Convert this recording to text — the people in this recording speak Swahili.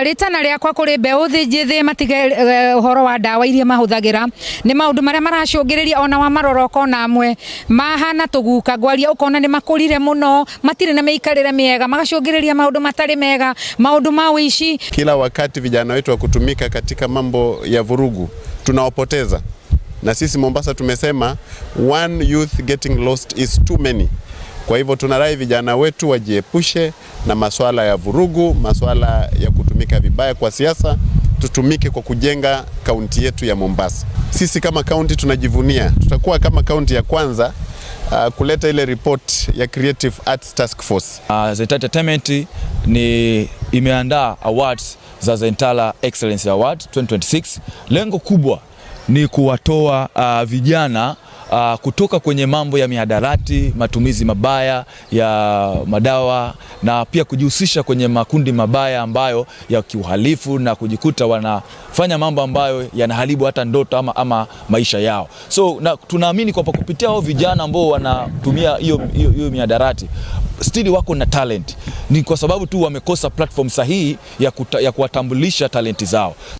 Rĩtana rĩakwa kũrĩ mbeũ njĩthĩ, matige ũhoro wa ndawa iria mahũthagĩra. Nĩ maũndũ marĩa maracũngĩrĩria ona wamarora ũkona amwe mahana tũguka ngwaria, ũkona nĩ makũrire mũno, matirĩ na mĩikarĩre mĩega, magacũngĩrĩria maũndũ matarĩ mega, maũndũ ma ũici. Kila wakati vijana wetu wa kutumika katika mambo ya vurugu tunawapoteza, na sisi Mombasa tumesema one youth getting lost is too many. Kwa hivyo tunarai vijana wetu wajiepushe na maswala ya vurugu, maswala ya kutumika vibaya kwa siasa, tutumike kwa kujenga kaunti yetu ya Mombasa. Sisi kama kaunti tunajivunia, tutakuwa kama kaunti ya kwanza kuleta ile report ya Creative Arts Task Force. Zentara Entertainment ni imeandaa awards za Zentara Excellence Award 2026. Lengo kubwa ni kuwatoa vijana kutoka kwenye mambo ya mihadarati, matumizi mabaya ya madawa na pia kujihusisha kwenye makundi mabaya ambayo ya kiuhalifu na kujikuta wanafanya mambo ambayo yanaharibu hata ndoto ama maisha yao. So na tunaamini kwamba kupitia hao vijana ambao wanatumia hiyo mihadarati still wako na talent, ni kwa sababu tu wamekosa platform sahihi ya kuwatambulisha talenti zao.